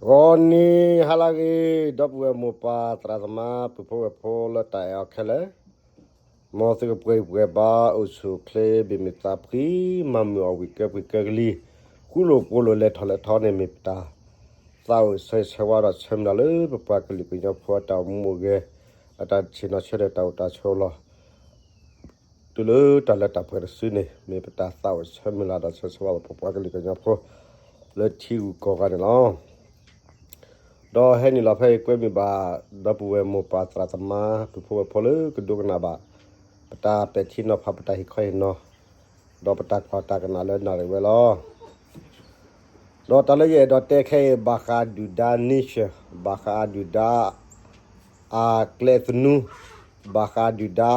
ဂီၤနံၤဟါလၢအဂ့ၤ, ဒီပုၢ်ဝဲၢ်မိၢ်ပၢ်သရၣ်သမါ ပုၢ်ဖိဝဲၢ်ဖိလၢတၢ်အဲၣ်အီၤခဲလၢာ်, မ်သုကပှဲၤပှဲၤဘၣ် အိၣ်ဆူၣ်အိၣ်ချ့ ဘၣ်မုာ်သးဖှံ, မၤမုာ်အီၣ်ဝံၣ်ကဲပှ့ၤကဲကလံၤ, ဃူလိာ်ဖိးလိာ် လဲၤထီၣ်လဲၤထီန့ၣ် မ့ၢ်ပတၢ်သးအိၣ်ဆၢဂ့ၤဆၢဝါဒီးဆၢမုၢ်လၢ်လၢပပှၤကလုာ်ကညီဖိအတၢ်အိၣ်မူအိၣ်ဂဲၤ, အတၢ်ဆ့ၣ်နီၤဆၢဒီးတၢ်အိၣ်တၢ်ဆိးလီၤ တုၤလၢတၢ်လၢတၢ်ပှဲၤတစုန့ၣ် မ့ၢ်ပတၢ်သးအိၣ်ဆၢမုၢ်လၢ်ဒီးဆၢဂ့ၤဆၢဝါဘၣ်ပပှၤကလုာ်ကညီဖိ လၢထံဂုၤကီၢ်ဂၤန့ၣ်လီၤ. ဒီးဟဲနုာ်လီၤဖဲအံၤ ကွဲမုာ်ဘၣ် ဒီပုၢ်ဝဲၢ်မိၢ်ပၢ်သရၣ်သမါ ပုၢ်ဖိဝဲၢ်ဖိလၢကဒိကနၣ်ဘၣ် ပတၢ်ပဲာ်ထံနီၤဖး ပတၢ်ဟ့ၣ်ခီဟ့ၣ်နီၤ ဒီးပတၢ်ကွၢ်တၢ်ကနၣ်လၢနၣ်ရံၣ်ဝဲလီၤ. ဒီးတၢ်လၢယအဲၣ်ဒိးတဲခဲအံၤ ဘၣ်ဃးဒုၣ်ဒါ nation, ဘၣ်ဃးဒုၣ်ဒါ အကျဲသနူ, ဘၣ်ဃးဒုၣ်ဒါ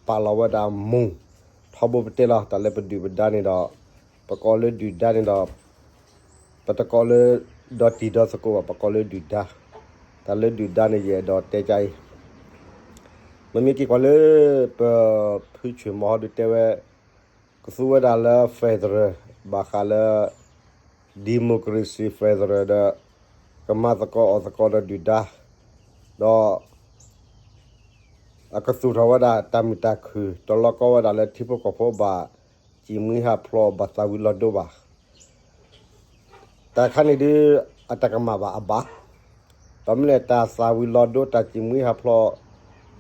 ပာ်လီၤဝဲဒၣ်မူး ထီဘိပတဲလီၤ. တၢ်လၢပဒုၣ်ပဒါန့ၣ်ဒီး ပကိးလၢဒုၣ်ဒါန့ၣ်ဒီး ပတကိးလၢ ဒီတံၤဒီသကိးဘၣ်, ပကိးလၢဒုၣ်ဒါ. တၢ်လၢဒုၣ်ဒါန့ၣ် ယအဲၣ်ဒိးတဲကအံၤ, မ့မ့ၢ်က့ၤကွၢ်လၢ ပဖုဆွ့ၣ်မီဟီဒုတဲဝဲ ကသူဝဲဒၣ်လၢ federal ဘၣ်ဃးလၢ democracy federal ဒီး ကမၤသကိးအီၣ်သကိးဒီးဒုၣ်ဒါ, ဒီး အကသူၣ်ထီၣ်ဝဲဒၣ်တၢ်မုာ်တၢ်ခုၣ် တလီကီဝဲဒၣ်လၢထံဖိကီၢ်ဖိဘၣ် စံၣ်မှံဟးဖျိး ဘၣ်သးဝံၤလီၤဒိဘၣ်. တၢ်ခါန့ၣ်ဒုး အတကမၣ်ဘၣ်အဘၣ်. ဘၣ်မနုၤလဲၣ် တၢ်သးဝံၤလီၤဒိ တၢ်စံၣ်မှံဟးဖျိး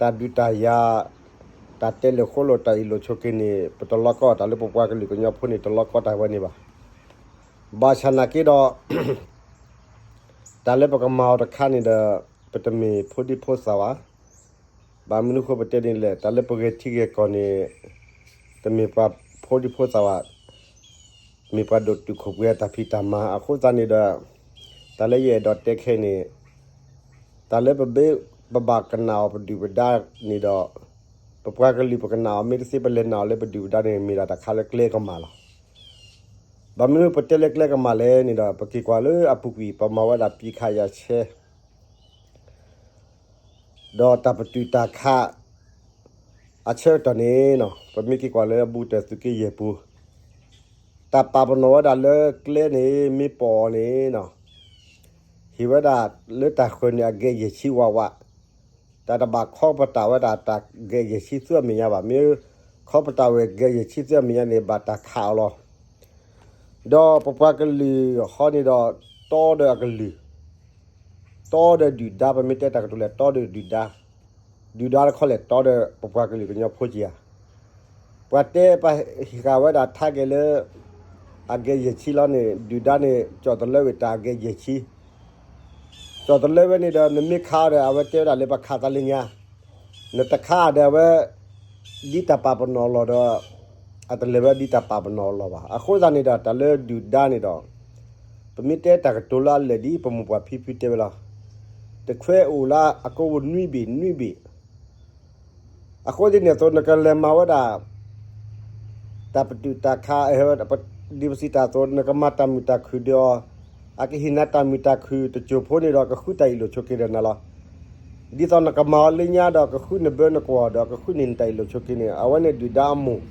တၢ်ဒုးတၢ်ယၤ တၢ်တဲလၢာ်ဃိလိာ် တၢ်အ့ၣ်လိာ်ဆိးက့န့ၣ် ပတလီကီတၢ်လၢပပှၤကလုာ်ကညီဖိန့ၣ် တလီကီတၢ်ဝဲန့ၣ်ဘၣ်. ဘၣ်ဆၣ်နာ်က့ဒီး တၢ်လၢပကမၤအီၤတခါန့ၣ်ဒီး ပတမ့ၢ်ဖိဒံဖိသၣ်ဘၣ်. ဘၣ်မနုၤဃိပတဲန့ၣ်လဲၣ်, တၢ်လၢပဂဲၤထံဂဲၤကီၢ်န့ၣ် တမ့ၢ်ပှၤဖိဒံဖိသၣ်ဘၣ်, မ့ၢ်ပှၤဒိၣ်တုာ်ခိၣ်ပှဲၤအတၢ်ဖံးတၢ်မၤအဃိသတးန့ၣ်ဒီး တၢ်လၢယအဲၣ်ဒိးတဲခဲအံၤန့ၣ် တၢ်လၢပဘၣ်ကနၣ်အီၤပဒုၣ်ပဒါန့ၣ်ဒီး ပပှၤကလုာ်ပကနၣ်အီၤ မ့ၢ်တသ့ပလဲၤနၣ်အီၤလၢပဒုၣ်ပဒါန့ၣ် မ့ၢ်ဒၣ်တၢ်ခါလၢကျဲကမၣ်လီၤ. ဘၣ်မနုၤပတဲလၢကျဲကမၣ်လဲၣ်န့ၣ်ဒီး ပက့ၤကွၢ်လၢအပူၤကွံာ် ပမၤဝဲဒၣ်ပံခးယၤဆဲ ဒီးတၢ်ပတုာ်တၢ်ခး အဆၢကတီၢ်န့ၣ် ပမ့ၢ်က့ၤကွၢ်လၢအဘူးတၢၢ်သုးက့ယဲၢ်ပူၤ တၢ်ပာ်ပနီၣ်ဝဲဒၣ်လၢကျဲန့ၣ် မ့ၢ်ပိာ်အီၤန့ၣ် ဟ့ၣ်ဝဲဒၣ်လၢတၢ်ဃၢၤန့ၣ် အဂဲၤယဲၢ်ဆံဝးဝး, တၢ်တဘၣ်ခီပတာ်ဝဲဒၣ်တၢ်ဂဲၤယဲၢ်ဆံသုးအမဲာ်ညါဘၣ်. မ့ၢ်ခီပတာ်ဝဲဂဲၤယဲၢ်ဆံသုးအမဲာ်ညါန့ၣ် ဘၣ်တၢ်ခးအီၤလီၤ. ဒီးပပှၤကလုာ်ဟီန့ၣ်ဒီး တီဒီးအကလုာ် တီဒီးဒုၣ်ဒါ ပမ့ၢ်တဲတၢ်ကတိၤလဲၣ် တီဒီးဒုၣ်ဒါ, ဒုၣ်ဒါတခီလဲၣ် တီဒီးပပှၤကလုာ်ကညီဖိက့ၤဧါ. ပှၤတဲပှၤဟ့ၣ်ဃာ်ဝဲဒၣ်ထါကဲလၢ အဂဲၤယဲၢ်ဆံလီၤန့ၣ် ဒုၣ်ဒါန့ၣ် ကၠီၣ်တလၢဝံၤတၢ်အဂဲၤယဲၢ်ဆံ, ကၠီၣ်တလၢဝဲန့ၣ်ဒီး နမ့ၢ်ခးအီၤဒီး အဝဲတဲဝဲဒၣ်လၢပခးသးလၢညါ, နတခးဒီးအဝဲ ဒ်တၢ်ပာ်ပနီၣ်အလီၢ်ဒီး အတလဲၤဝဲဒ်တၢ်ပာ်ပနီၣ်အလီၢ်ဘၣ်. အဃိသတးန့ၣ်ဒီး တၢ်လၢဒုၣ်ဒါန့ၣ်ဒီး ပမ့ၢ်တဲတၢ်ကတိၤလၢအလၢာ်ဒ်ပမိၢ်ပှၢ်ဖံဖုတဲဝဲလီၤ. တခွဲအိၣ်လၢအကိးဝဲနွံဘ့ၣ်နွံဘ့ၣ် အဃိသတးန့ၣ်အသိး နကလဲၤမၤဝဲဒၣ် တၢ်ပတုာ်တၢ်ခး ဒ်ပစံးတၢ်အသိး နကမၤတၢ်မုာ်တၢ်ခုၣ်ဒီးအီၤ, အကဟ့ၣ်နၤတၢ်မုာ်တၢ်ခုၣ်တစိၢ်ဖိန့ၣ်ဒီး ကဃုတၢ်အ့ၣ်လိာ်ဆိးက့ဒီးနၤလီၤ. ဒ်သိးနကမၤအီၤလၢညါဒီး ကဃုနဘၢနကွီၢ်ဒီး ကဃုန့ၢ်နတၢ်အ့ၣ်လိာ်ဆိးက့န့ၣ် အဝဲန့ၣ်ဒုၣ်ဒါအမိၢ်,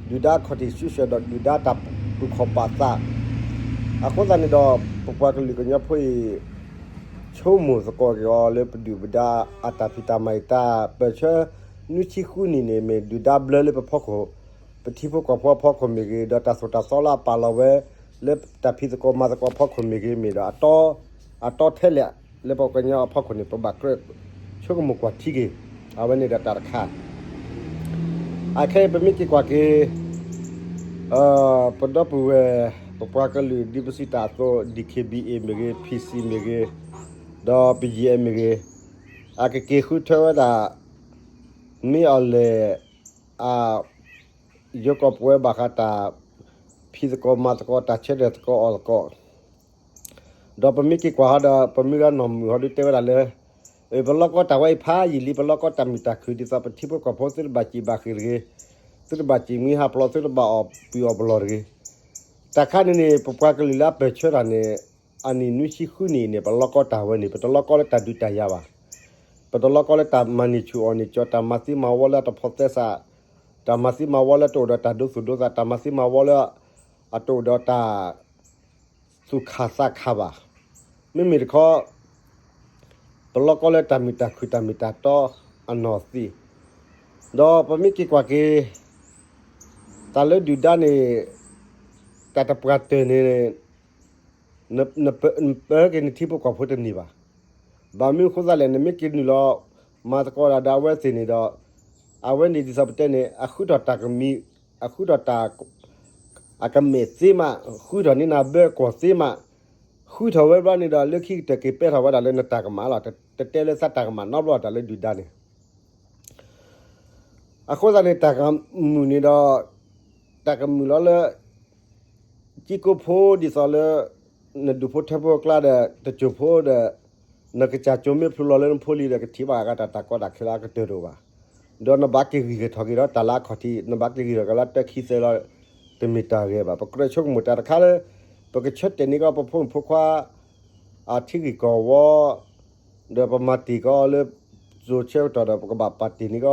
ဒုၣ်ဒါ constitution ဒီးဒုၣ်ဒါတၢ်ပူၤခီၣ်ပာ်သး. အဃိသတးန့ၣ်ဒီး ပပှၤကလုာ်ကညီဖိအံၤ ဆိကမိၣ်သကိးက့ၤအီၤလၢပဒုၣ်ပဒါအတၢ်ဖံးတၢ်မၤအံၤ တၢ်ပၢၢ်ဆၢနွံဆံဃုနံၣ်န့ၣ် မ့ၢ်ဒုၣ်ဒါဘျၢလၢပဖီခိၣ်, ပထံဖိကီၢ်ဖိအဖီခိၣ်မ့ၢ်ဂ့ၤ, ဒီးတၢ်သိၣ်တၢ်သီလၢအပာ်လီၤဝဲ လၢတၢ်ဖံးသကိးမၤသကိးအဖီခိၣ်မ့ၢ်ဂ့ၤ, မ့ၢ်ဒီး အတီထဲလဲၣ် လၢပှၤကညီအဖီခိၣ်န့ၣ် ပဘၣ်ကြၢးဆိကမိၣ်ကွၢ်ထံက့ၤ, အဝဲန့ၣ်ဒီးတၢ်တခါ အခဲအံၤပမ့ၢ်က့ၤကွၢ်က့ၤ ပဒီပုၢ်ဝဲၢ် ပပှၤကလုာ်ဒ်ပစံးတၢ်အသိး DKBA မ့ၢ်ဂ့ၤ, PC မ့ၢ်ဂ့ၤ, ဒီး ပယဲၢ်မ့ၢ်ဂ့ၤ, အကက့ၤဃုထၢဝဲဒၣ် မ့ၢ်အီၤလဲၣ် အ ယိၤကီၢ်ပဝဲဘၣ်ဃးတၢ်ဖံးသကိးမၤသကိး တၢ်ဆၢထၢၣ်သကိးအီၣ်သကိး ဒီးပမ့ၢ်က့ၤကွၢ်ဟီဒီး ပမုၢ်ဂၤနီၢ်မုၣ်ဟီဒုးတဲဝဲဒၣ်လၢ ပလီၢ်ကီတၢ်ဝဲအံၤဖးယံာ်လံ ပလီၢ်ကီတၢ်မုာ်တၢ်ခုၣ် ဒ်သိးပထံဖိကီၢ်ဖိသုတဘၣ်စံၣ်ဘၣ်ဃ့ၢ်တဂ့ၤ, သုတဘၣ်စံၣ်မှံဟးဖျိး သုတဘၣ်အီၣ်ပုၢ်အီၣ်ပလီၢ်တဂ့ၤ. တၢ်ခါန့ၣ်န့ၣ် ပပှၤကလုာ်လၢအပၢၢ်ဆၢတၢ်န့ၣ် အနံၣ်နွံဆံဃုနံၣ်အံၤန့ၣ် ပလီၢ်ကီတၢ်ဝဲန့ၣ် ပတလီၢ်ကီလၢတၢ်ဒုးတၢ်ယၤဘၣ်. ပတလီၢ်ကီလၢတၢ်မၤနံၣ်ဆူၣ်အီၣ်နံၣ်ကၠီ တၢ်မၤသံမၤဝီလၢအတဖိးသဲစး, တၢ်မၤသံမၤဝီလၢတအိၣ်ဒီးတၢ်ဒိသူၣ်ဒိသး, တၢ်မၤသံမၤဝီလၢ အတအိၣ်ဒီးတၢ်သူၣ်ခၣ်သးခၣ်ဘၣ်. မ့မ့ၢ်တခီ ပလီၢ်ကီလၢတၢ်မုာ်တၢ်ခုၣ်တၢ်မ့ၢ်တၢ်တီအနီၢ်သံး, ဒီးပမ့ၢ်က့ၤကွၢ်က့ၤ တၢ်လၢဒုၣ်ဒါန့ၣ် တၢ်တပှၢ်တၢၢ်န့ၣ် နပၢက့ၤနထံဖိကီၢ်ဖိတန့ၢ်ဘၣ်. ဘၣ်မနုၤအဃိသတးလဲၣ် နမ့ၢ်က့ၤနုာ်လီၤ မၤသကိးဒၣ်ဒီးအဝဲသ့ၣ်န့ၣ်ဒီး အဝဲန့ၣ်ဒ်သိးပတဲန့ၣ် အဃုထီၣ်တၢ်ကမံၤ အဃုထီၣ်တၢ် အကမဲာ်သ့မး ဃုထီၣ်န့ၢ်နၤဘၢကွီၢ်သ့မး ဃုထီၣ်ဝဲဘျီန့ၣ်ဒီး လၢခံကတၢၢ်က့ၤပဲထီၣ်ဝဲဒၣ်လၢနတၢ်ကမၣ်လီၤ. တတဲလၢသးတၢ်ကမၣ်နီတဘျီတၢ်လၢဒုၣ်ဒါန့ၣ် အဃိသတးန့ၣ် တၢ်ကမုာ်န့ၣ်ဒီး တၢ်ကမုာ်လီၤလၢ ကံကိဖိဒ်သိးလၢ နဒူၣ်ဖိထၢဖိအကျါဒီး တစိၢ်ဖိဒီး နကစၢ်စိၤမ့ၢ်ဖျိလီၤလၢနဖိလံၤဒီး ကထံၣ်ဘၣ်အဂၤတၢ်တၢ်ကီတၢ်ခဲလၢအကတၢၢ်တအိၣ်ဘၣ်. ဒီးနဘၣ်က့ၤဂံၢ်ဂဲၤထီၣ်က့ၤဒီးတၢ်လၢအခီၣ်ထံး နဘၣ်က့ၤဂံၢ်ထီၣ်က့ၤလၢတၢခံသၢလီၤ တမ့ၢ်တၢ်ဂ့ၤဘၣ်. ပကြၢးဆိကမိၣ်တၢ်တခါလၢ ပကဆၢတဲာ်န့ၢ်ကီး ပဖိမုၣ်ဖိခွါ အထံဂ့ၢ်ကီၢ်ဝီ ဒီးပမၤတ့ၢ်ကီးလၢ စိၤဆၢကတီၢ်ဒီး ပကဘၣ်ပာ်တ့ၢ်န့ၢ်ကီး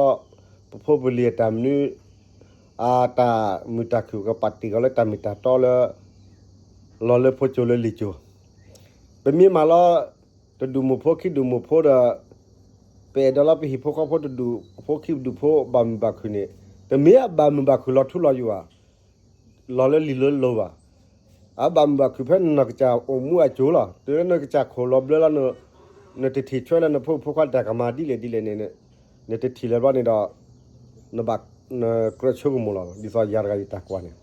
ပဖိပလံၤအတၢ်မနုၤ အတၢ်မုာ်တၢ်ခုၣ် ကပာ်တ့ၢ်ကီးလၢတၢ်မ့ၢ်တၢ်တီလၢ လီၤလၢဖိစိၤလၢလံာ်စိၤ ပမ့ၢ်မၤလီၤ တဒူၣ်မုၣ်ဖိခံဒူၣ်မုၣ်ဖိဒီး ပအဲၣ်ဒိးလီၤပဟံၣ်ဖိဃီဖိတဒူၣ်ဖိခံဒူၣ်ဖိဘၣ်မုာ်ဘၣ်ခုၣ်န့ၣ် တမ့ၢ်အဘၣ်မုာ်ဘၣ်ခုၣ်လီၤထူလီၤယိာ်ဘၣ်. လီၤလၢလံာ်လၢလိၤဘၣ်. အဘၣ်မုာ်ဘၣ်ခုၣ်ဖဲနနီၢ်ကစၢ်အိၣ်မူအစိၤလီၤ. တုၤလၢနကစၢ်ခိၣ်လီၤဘျၢလီၤ နတထံၣ်ထွဲလၢနဖိမုၣ်ဖိခွါတၢ်ကမၤဒ်လဲၣ်ဒ်လဲၣ်န့ၣ် နတထံၣ်လၢၤဘျီန့ၣ်ဒီး နဘၣ် နကြၢးဆိကမိၣ်လီၤ ဒ်သိးယၤတဂၤယတၢ်ကွၢ်န့ၣ်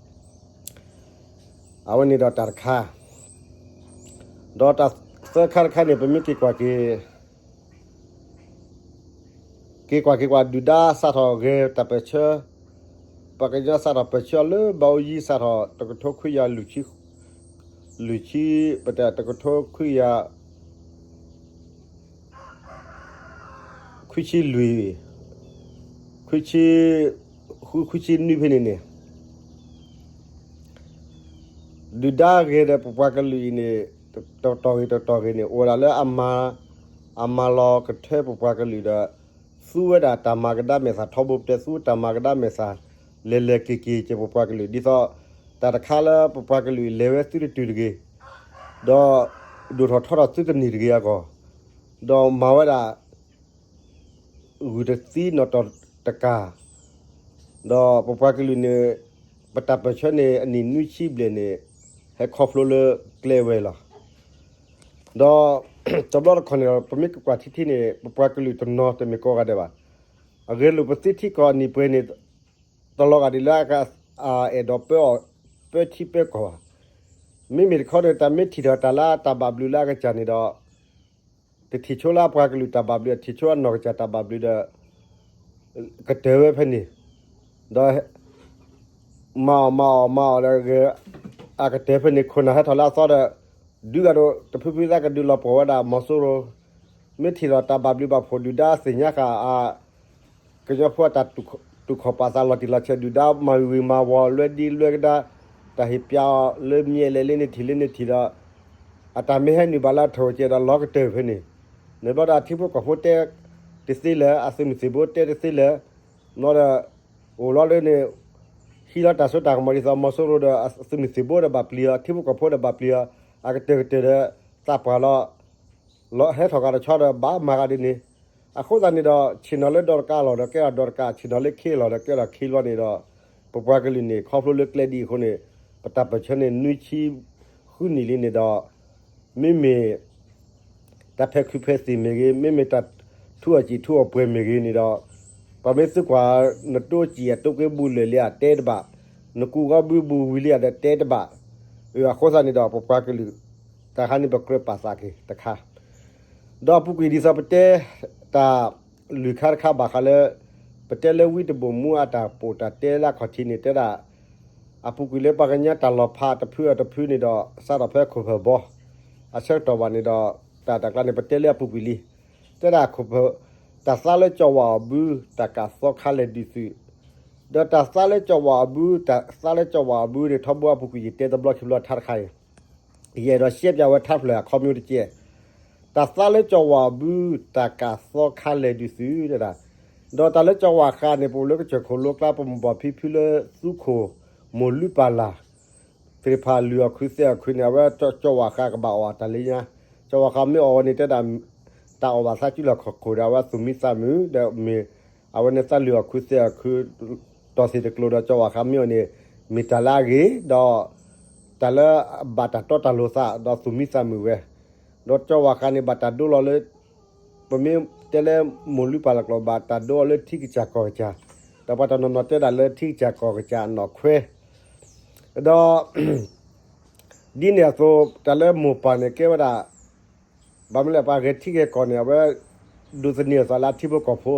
အဝဲန့ၣ်ဒီးတၢ်တခါ ဒီးတၢ်သၢခါတခါန့ၣ် ပမ့ၢ်က့ၤကွၢ်က့ၤ က့ၤကွၢ်က့ၤကွၢ် ဒုၣ်ဒါစးထီၣ်ဂဲၤတၢ်ပၢၢ်ဆၢ ပှၤကညီစးထီၣ်ပၢၢ်ဆၢအီၤလၢဘၣ်အိယံၤစးထီၣ် တကထိခွံကယၤ လွံၢ်ဆံ ပတဲ တကထိခွံကယၤ ခွံဆံလွံၢ် ခွံဆံ ဃု ခွံဆံနွံဖဲန့ၣ်န့ၣ် ဒုၣ်ဒါဂဲၤဒီးပပှၤကလုာ်အံၤန့ၣ် တတီၢ်ဂ့ၤတတီၢ်ဂ့ၤန့ၣ် အိၣ်ဝဲဒၣ်လၢ အမၤလီၤကထၢပပှၤကလုာ်ဒီး သူဝဲဒၣ်တၢ်မၤကဒါမဲာ်သၣ်ထီဘိပတဲ သူတၢ်မၤကဒါမဲာ်သၣ် လဲၤလဲၤက့ၤက့ၤက့ၤပပှၤကလုာ် ဒ်သိး တၢ်တခါလၢပပှၤကလုာ်လဲၤဝဲသုတတုၤတဂ့ၤ ဒီး ဒိၣ်ထီၣ်ထီထီၣ်သုတန့ၢ်တဂ့ၤအဂီၢ် ဒီးမၤဝဲဒၣ် ဂုၢ်တသံနီၣ်တီၢ်တကၢ် ဒီးပပှၤကလုာ်န့ၣ် ပတၢ်ပၢၢ်ဆၢန့ၣ် အနံၣ်နွံဆံဘျဲၣ်န့ၣ် ဟဲခီဖျိလၢကျဲဝဲလီၤ. ဒီး တဘျီတခီၣ်န့ၣ်ဒီး ပမ့ၢ်ကကွၢ်ထံထံန့ၣ် ပပှၤကလုာ်တနီၤတမ့ၢ်ကိးဂၤဒဲးဘၣ်. အဂဲၤလိာ်ပသ့ထံကီၢ်အနံၣ်ပှဲၤန့ၣ် တလီၤဂာ်ဒ်လၢ အဲၣ်ဒိးပၢအီၤ ပၢထံပၢကီၢ်ဘၣ်. မ့မ့ၢ်တခီဒီး တၢ်မ့ၢ်ထံၣ်ထီၣ်တၢ်လၢတၢ်ဘၣ်ဘျုးလၢအကစၢ်န့ၣ်ဒီး တထံၣ်ဆိလၢအပှၤကလုာ်တၢ်ဘၣ်ဘျုး အထံၣ်ဆိအနီၢ်ကစၢ်တၢ်ဘၣ်ဘျုးဒီး ကတၢၢ်ဝဲဖဲန့ၣ် ဒီး မၤအီၣ်မၤအီၣ်မၤအီၣ်ဒီး အကတၢၢ်ဖဲန့ၣ် ခိၣ်နၢ်ဟဲထီၣ်လၢအသီဒီး ဒုးဂၤဒီး တဖုဖုသးကဒုးလီၤပှီၢ်ဝဲဒၣ်မီၤစိရိၤ မ့ၢ်ထံၣ်ဒီးတၢ်ဘၣ်ဘျုးဘၣ်ဖှိၣ်ဒုၣ်ဒါသ့ၣ်ညါဃာ်အ ကညီဖိအတၢ်တူၢ်ခီၣ်ပာ်သးလီၤတံၢ်လီၤဆဲးဒုၣ်ဒါမၤဂ့ၤမၤဝီၤလွဲဒံလွဲကဒါ တၢ်ဟ့ၣ်ပျးအီၤလၢမံၤလဲၣ်လၢန့ၣ်ထံၣ်လၢန့ၣ်ထံၣ်ဒီး အတၢ်မ့ၢ်ဟဲနုာ်ဘၣ်လၢအထီၣ်ကဲဒီးလီၤကတၢၢ်ဖဲန့ၣ် န့ၣ်ဘျီဒီးအထံဖိကီၢ်ဖိတဲတသ့လၢၤ အသုးမုၢ်သံၣ်ဘိတဲတသ့လၢၤ ဘျီဒီး အိၣ်လီၤလၢန့ၣ် ဟံးလီၤတၢ်စိတၢ်ကမီၤဒ်သိးမီၤစိရိၤဒီးအသုးမုၢ်သံၣ်ဘိဒီးဘၣ်ပျံၤအီၤ ထံဖိကီၢ်ဖိဒီးဘၣ်ပျံၤအီၤ အကတၢၢ်ကတၢၢ်ဒီး သးပှၢ်လီၤ ဟဲထီၣ်ကဒီးဆီဒီးဘၣ်မၤဂၤဒ်န့ၣ် အဃိသတးန့ၣ်ဒီး ဆ့ၣ်နီၤလၢဒီတကးလီၤဒီးကဲထီၣ်ဒီတကး ဆ့ၣ်နီၤလၢခ့လီၤဒီးကဲထီၣ်ခ့လီၤန့ၣ်ဒီး ပပှၤကလုာ်န့ၣ် ခီဖျိလၢကျဲဒ်အံၤအဃိန့ၣ် ပတၢ်ပၢၢ်ဆၢန့ၣ် နွံဆံဃုနံၣ်လံန့ၣ်ဒီး မ့မ့ၢ် တၢ်ဖဲးခုးဖဲးသံၣ်မ့ၢ်ဂ့ၤ မ့မ့ၢ်တၢ်ထူအီၣ်စံၣ်ထူအီၣ်ပှဲၤမ့ၢ်ဂ့ၤန့ၣ်ဒီး ပှၤမ့ၢ်သုကွၢ် နတိစံၣ်အတိကွ့ဘူလၢာ်လံဧါတဲတဘၣ်, နကူၣ်ဂီၤဘုဘူဝံၤလံဧါဒီးတဲတဘၣ်, အဃိသတးန့ၣ်ဒီး ပပှၤကလုာ် တၢ်ခါန့ၣ်ပကြၢးပာ်သးက့ၤတခါ ဒီးအပူၤကွံာ်ဒ်သိးပတဲ တၢ်လုၢ်ခါတခါဘၣ်ဃးလၢ ပတဲလၢဝံတဘိၣ်မူအတၢ်ပိာ်တၢ်တဲလၢအခီၣ်ထံးန့ၣ် တဲဒၣ် အပူၤကွံာ်လၢပှၤကညီတၢ်လီၤဖးတဖုအတဖုန့ၣ်ဒီး စးထီၣ်ဖဲခိၣ်ဖၢၣ်ဘီ အဆၢကတီၢ်ဘၣ်န့ၣ်ဒီး တၢ်တၢ်ကျါန့ၣ် ပတဲလၢအပူၤကွံာ်လံ. တဲဒၣ်ခိၣ်ဖၢၣ် တၢ်သးလၢကၠီဝၣ်အီၤဘု တၢ်ကးသီခါလဲၣ်ဒုးသုး, ဒီးတၢ်သးလၢကၠီဝၣ်အီၤဘု တၢ်သးလၢကၠီဝၣ်အီၤဘုန့ၣ် ထီဘိအပူၤကွံာ်ယတဲတဘျီခံဘျီထါတခါအံၤ ယအဲၣ်ဒိးရှဲပၠးဝဲထါဖျၢၣ်အခီပညီတက့ၢ်. တၢ်သးလၢကၠီဝၣ်အီၤဘု တၢ်ကးသီခါလဲၣ်ဒုးသုး တဲဒၣ်, ဒီးတၢ်လၢကၠီဝၣ်ဃးန့ၣ် ပအိၣ်လၢကစၢၢ်ခိၣ်လိကျါ ပမိၢ်ဘီၣ်ဖံဖုလၢသူခိၣ် မိၢ်လုၢ်ပၢ်လၢ် သ့ၣ်တဖၣ်လုၢ်အီၣ်ခုသဲအီၣ်ခုန့ၣ် အဝဲကၠီဝၣ်ဃးကဘၣ်အီၣ်တၢ်လၢညါ ကၠီဝါဃါမ့ၢ်အီၣ်ဝဲန့ၣ်တဲဒၣ် တၢ်အီၣ်ဘၣ်သးစုလီၢ်ခီၣ်ခိၣ်ဒီး အဝဲသူၣ်မံသးမုာ်ဒီးမ့ၢ် အဝဲန့ၣ်သးလုၢ်အီၣ်ခုသဲအီၣ်ခု တီၢ်သ့ၣ်တကျိၤဒီး ကၠီဝါဃါမ့ၢ်အီၣ်န့ၣ် မ့ၢ်တၢ်လၢအဂ့ၤ ဒီး တၢ်လၢဘၣ်တၢ်တီတၢ်လိၤသး ဒီးသူၣ်မံသးမုာ်ဝဲ ဒီးကၠီဝါဃါန့ၣ် ဘၣ်တၢ်ဒိလီၤလၢ ပမ့ၢ်တဲလၢမိၢ်လုၢ်ပၢ်လီၢ်ကျိာ် ဘၣ်တၢ်ဒိအီၤလၢထံကစၢ်ကီၢ်ကစၢ်, ဒီးပှၤတနီၤနီၤတဲဒၣ်လၢထံကစၢ်ကီၢ်ကစၢ်အနီၢ်ခွဲ, ဒီး ဒ်န့ၣ်အသိး တၢ်လၢမိၢ်ပၢ်န့ၣ်ကဲဝဲဒၣ် ဘၣ်မနုၤလဲၣ် ပှၤဂဲၤထံဂဲၤကီၢ်န့ၣ် အဝဲ ဒိးသန့ၤအသးလၢအထံဖိကီၢ်ဖိ,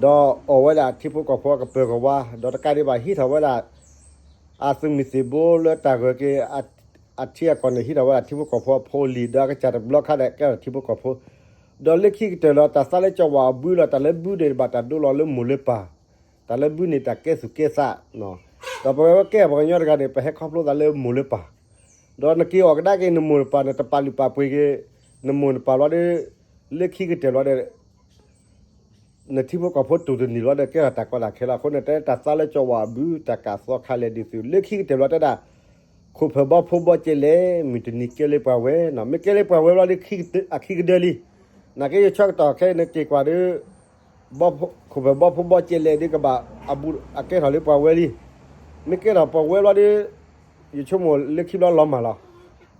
ဒီးအီၣ်ဝဲဒၣ်အထံဖိကီၢ်ဖိအကပၢၤကဝါ, ဒီးတကးဒံးဘၣ်ဟံးထီၣ်ဝဲဒၣ် အသုးမုၢ်သံၣ်ဘိလၢတၢ်ဂၢၢ်က့ၤ အထံအကီၢ်န့ၣ် ဟံးထီၣ်ဝဲဒၣ်ထံဖိကီၢ်ဖိအဖိအလံၤ ဒီးအကစၢ်တဘျီခါဒီးကဲထီၣ်ထံဖိကီၢ်ဖိ, ဒီးလၢခံကတၢၢ်လီၤ တၢ်သးလၢကၠီဝါအဘုလီၤ တၢ်လၢဘုန့ၣ်ဘၣ်တၢ်ဒိလီၤလၢမိၢ်လၢပၢ်, တၢ်လၢဘုန့ၣ်တၢ်ကဲသူၣ်ကဲသး, ဒီးပဝဲကဲပှၤကညီတဂၤန့ၣ် ပဟဲခီဖျိသးလၢမိၢ်လၢပၢ်, ဒီးနက့ၤအီၣ်ကဒါက့ၤနမိၢ်နပၢ်န့ၣ် တပာ်လုၢ်ပာ်ပှ့ၤက့ၤ နမိၢ်နပၢ်လီၤဒီး လၢခံကတၢၢ်လီၤဒီး နထံဖိကီၢ်ဖိတိၢ်တနံၤလီၤဒီး ကဲထီၣ်တၢ်ကီတၢ်ခဲလီၤ. အဃိန့ၣ် တဲတၢ်သးလၢကၠီဝါအဘု တၢ်ကးသီခါလဲၣ်ဒ်သိး လၢခံကတၢၢ်လီၤတဲဒၣ် ခိၣ်ဖၢၣ်ဘီဖိဘီကဲလဲၣ် မုၢ်တနံၤကဲလၢပှၤဝဲနီၤ မ့ၢ်ကဲလၢပှၤဝဲဘျီဒီး အခံကဒၢလံ, နာ်က့ယဆီကတီၢ်ခဲအံၤနက့ၤကွၢ်ဒီး ခိၣ်ဖၢၣ်ဘီဖိဘီကဲလဲၣ်ဒီးကဘၣ် အကဲထီၣ်လၢပှၤဝဲလံ, မ့ၢ်ကဲထီၣ်ပှၤဝဲဘျီဒီး ယဆိကမိၣ်လၢခံဘျီလီၤမၢ်လီၤ.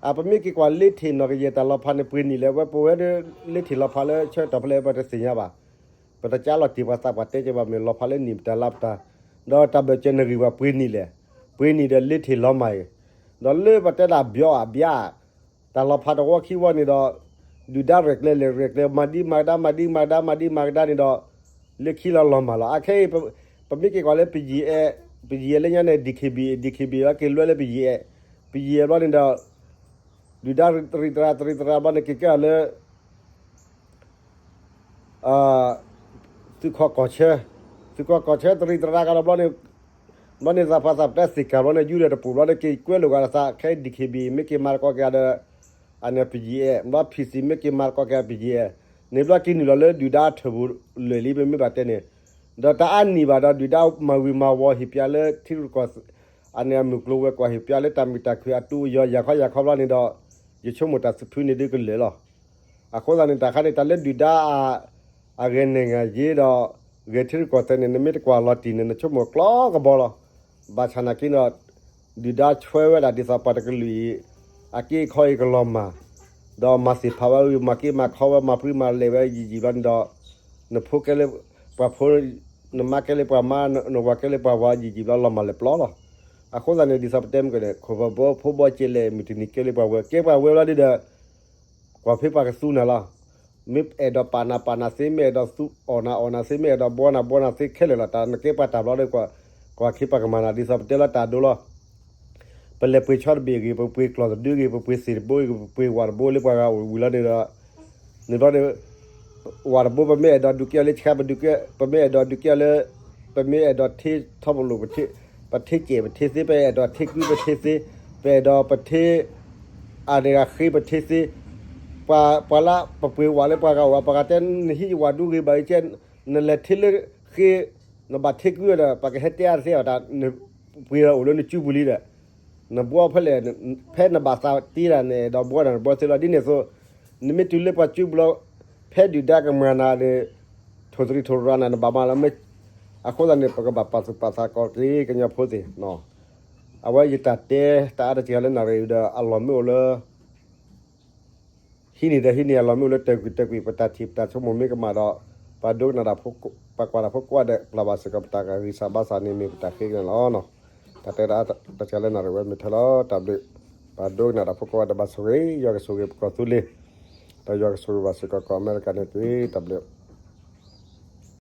ပမ့ၢ်က့ၤကွၢ်လ့ထံၣ်နီၢ်ကယဲၢ်တၢ်လီၤဖးန့ၣ် ပှ့ၤနံၣ်လဲၣ် ဝဲပဝဲဒၣ်လ့ထံၣ်လီၤဖးလၢဆၢကတီၢ်ဖဲလဲၣ် ပတသ့ၣ်ညါဘၣ်. ပတကးလီၤတံၢ်ပှၤသးပှၢ်တဲက့ၤဘၣ်မ့ၢ်လီၤဖးလၢနံၣ်ပတၢ်လါပတၢ်, ဒီးတၢ်ဘၢၣ်စၢၤနဂံၢ်ပှၤပှ့ၤနံၣ်လဲၣ်, ပှ့ၤနံၣ်ဒီးလ့ထံၣ်လီၤမၢ်အံၤ, ဒီးလၢပတဲဒၣ်ဘျီအဘျါ တၢ်လီၤဖးတဝီခံဝီန့ၣ်ဒီး ဒုၣ်ဒါရဲၣ်ကျဲၤလဲၣ်ရဲၣ်ကျဲၤ မၤဒ်မၤကဒါ မၤဒ်မၤကဒါ မၤဒ်မၤကဒါန့ၣ်ဒီး လၢခံလီၤလီၤမၢ်လီၤ. အခဲအံၤ ပမ့ၢ်က့ၤကွၢ်လၢပယံၤအဲၣ် ပယံၤအဲၣ်လၢညါန့ၣ် DKB, DKB လီၤက့ၤလွဲလၢပယံၤအဲၣ်, ပယံၤအဲၣ်ဘျီန့ၣ်ဒီး ဒုၣ်ဒါတရံးတရါတရံးတရါဘျီန့ၣ် က့ၤကဲအီၤလၢ သုးခီၣ်ကီၢ်ဆၢ, သုးခီၣ်ကီၢ်ဆၢတရံးတရါကဒီးဘျီန့ၣ်, ဘျီန့ၣ် သးပှၢ်သးပတဲသ့ၣ်ကၢ်ဘျီန့ၣ် ယူဒၢတပူၤဘျီန့ၣ် က့ၤကွဲလိာ်ဂၤဒီးသး ခဲအံၤ DKB မ့ၢ်က့ၤမၤသကိးက့ၤဒီး အန့ၣ် ပယံၤအဲၣ်, ဘျီ PC မ့ၢ်က့ၤမၤသကိးက့ၤ ပယံၤအဲၣ်, န့ၣ်ဘျီက့ၤနုာ်လီၤလၢဒုၣ်ဒါအထၢၣ်ပူၤလၢာ်လံ ပမ့ၢ်ဘၣ်တဲန့ၣ်, ဒီးတၢ်အါနံၣ်ဘၣ်ဒီး ဒုၣ်ဒါမၤဝံၤမၤဝီၤဟ့ၣ်ပျးလၢထံရူၢ်ကီၢ် အန့ၣ်အမုၢ်ကျိၤဝဲၤကွာ်ဟ့ၣ်ပျးလၢတၢ်မုာ်တၢ်ခုၣ်အတူအယီၤ ယၤခီယၤခီဘျီန့ၣ်ဒီး ယဆိကမိၣ်တၢ်သဖုန့ၣ်ဒုးကလၢာ်လီၤ. အဃိသတးန့ၣ် တၢ်ခါန့ၣ် တၢ်လၢဒုၣ်ဒါအ အဂဲၤနဲၣ်ဂၤယ့ဒီး ဂဲၤထံရူၢ်ကီၢ်သဲးန့ၣ် နမ့ၢ်တကွၢ်လီၤတံၢ်န့ၣ် နဆိကမိၣ်ကျီကဘီလီၤ. ဘၣ်ဆၣ်နာ်က့ဒီး ဒုၣ်ဒါဆွဲဝဲဒၣ်ဒ်သိးပှၤတကလုာ်အံၤ အက့အခီအံၤကလီၤမၢ်, ဒီးမၤသ့ၣ်ဖးဝဲ မၤက့မၤခီဝဲ မၤပြံမၤလဲၢ်ဝဲယံာ်ယံာ်ဘျီန့ၣ်ဒီး နဖိကဲလၢပှၤဖိ, နမါကဲလၢပှၤမါ, နဝၤကဲလၢပှၤဝၤ ယံာ်ယံာ်ဘျီလီၤမၢ်လၢပျီလီၤ. အဃိသတးန့ၣ် ဒ်သိးပတဲမုၢ်ကဲန့ၣ် ခိၣ်ဖၢၣ်ဘီဖိဘီကဲလဲၣ် မုၢ်တနံၤကဲလၢပှၤဝဲ ကဲပှၤဝဲဘျီဒီး ကွၢ်ဖဲပှၤကသူနၤလီၤ. မ့ၢ်အဲၣ်ဒိးပာ်နၤပာ်နၤသ့, မ့ၢ်အဲၣ်ဒိးသူအီၣ်နၤအီၣ်နၤသ့, မ့ၢ်အဲၣ်ဒိးဘှီနၤဘှီနၤသ့ခဲလၢာ်လီၤ. တၢ်နကဲပှၤတၢ်ဘျီဒီး ကွၢ်က့ၤပှၤကမၤနၤ ဒ်သိးပတဲလီၤတၢ်ဒိလီၤ. ပလဲၤပှ့ၤဆီတဘ့ၣ်ဂ့ၤ, ပပှ့ၤကျီၢ်တဒုဂ့ၤ, ပပှ့ၤသ့ၣ်တဘိဂ့ၤ, ပပှ့ၤဝၣ်တဘိလၢပှၤဂၤအိၣ်ဝံၤလီၤန့ၣ်ဒီး န့ၣ်ဘျီန့ၣ် ဝၣ်တဘိပမ့ၢ်အဲၣ်ဒိးဒုးကဲအီၤလၢဆှါ ပဒုးကဲ, ပမ့ၢ်အဲၣ်ဒိးဒုးကဲအီၤလၢ ပမ့ၢ်အဲၣ်ဒိးထ့ထီဘိလိာ် ပထ့ကဲးပထ့သ့, ပအဲၣ်ဒိးထ့ကုပထ့သ့, ပအဲၣ်ဒိးပထ့ အန့ၣ်ဂၤဃ့ပထ့သ့, ပှၤလၢပပှ့ၤဝၣ်လၢပှၤဂၤအိၣ် ပှၤဂၤတဲ နဟံးယဝၣ်ဒိဂ့ၤဘၣ်အံၤကဲ, နလဲၤထ့လၢဃ့ နဘၣ်ထ့ကုဒီး ပှၤကဟဲတဲအါတသ့အီၤတၢ် နပှ့ၤဒီးအိၣ်လၢနစုပူၤလံဒီး နဘှီဖဲလဲၣ်, ဖဲနဘၣ်သးတ့ဒၣ်န့ၣ် ဒီးဘှီနၤနဘှီသ့လီၤ. ဒ်န့ၣ်အသိး နမ့ၢ်တုၤလၢပှၤစုပူၤလီၤ ဖဲဒုၣ်ဒါကမၤနၤန့ၣ် ထိၣ်သရံးထိၣ်ရၤနၤ နဘၣ်မၤလီၤမ့ၢ်, အဃိသတးန့ၣ် ပကဘၣ်ပာ်သူၣ်ပာ်သးကီးက့ၤကညီဖိသ့ၣ် အဝဲယတၢ်တဲတၢ်အါတက့ၢ်လၢနၣ်ရံၣ်အံၤဒီး အလီၢ်မ့ၢ်အိၣ်လၢ ဟံးန့ၢ်ဒီးဟံးန့ၢ် အလီၢ်မ့ၢ်အိၣ်လၢတၢၢ်ကွံာ်တၢၢ်ကွံာ် ပတၢ်ထံၣ်ပတၢ်ဆိကမိၣ်မ့ၢ်ကမၣ်ဒီး ပှၤဒိကနၣ်တၢ် ပှၤကွၢ်တၢ်ဖိကိးဂၤဒဲး ပျၢ်ဘၣ်စ့ၢ်ကီး ပတၢ်ဂံၢ်စၢ်ဘါစၢ်န့ၣ်မ့ၢ်ပတၢ်ဃ့ကညးလီၤ. တၢ်တဲတၢ်အါတက့ၢ်လၢနၣ်ရံၣ်ဝဲမ့ၢ်ထဲလီၤ. တၢ်ဘျုး ပှၤဒိကနၣ်တၢ်ဖိကိးဂၤဒဲး ဘၣ်ဆိၣ်ဂ့ၤ ယွၤကဆိၣ်ဂ့ၤပကီၢ်သူလ့ၤ ဒီးယွၤကဆိၣ်ဂ့ၤဘၣ်စ့ၢ်ကီးကီၢ်အမဲရကၤန့ၣ်တက့ၢ်. တၢ်ဘျုး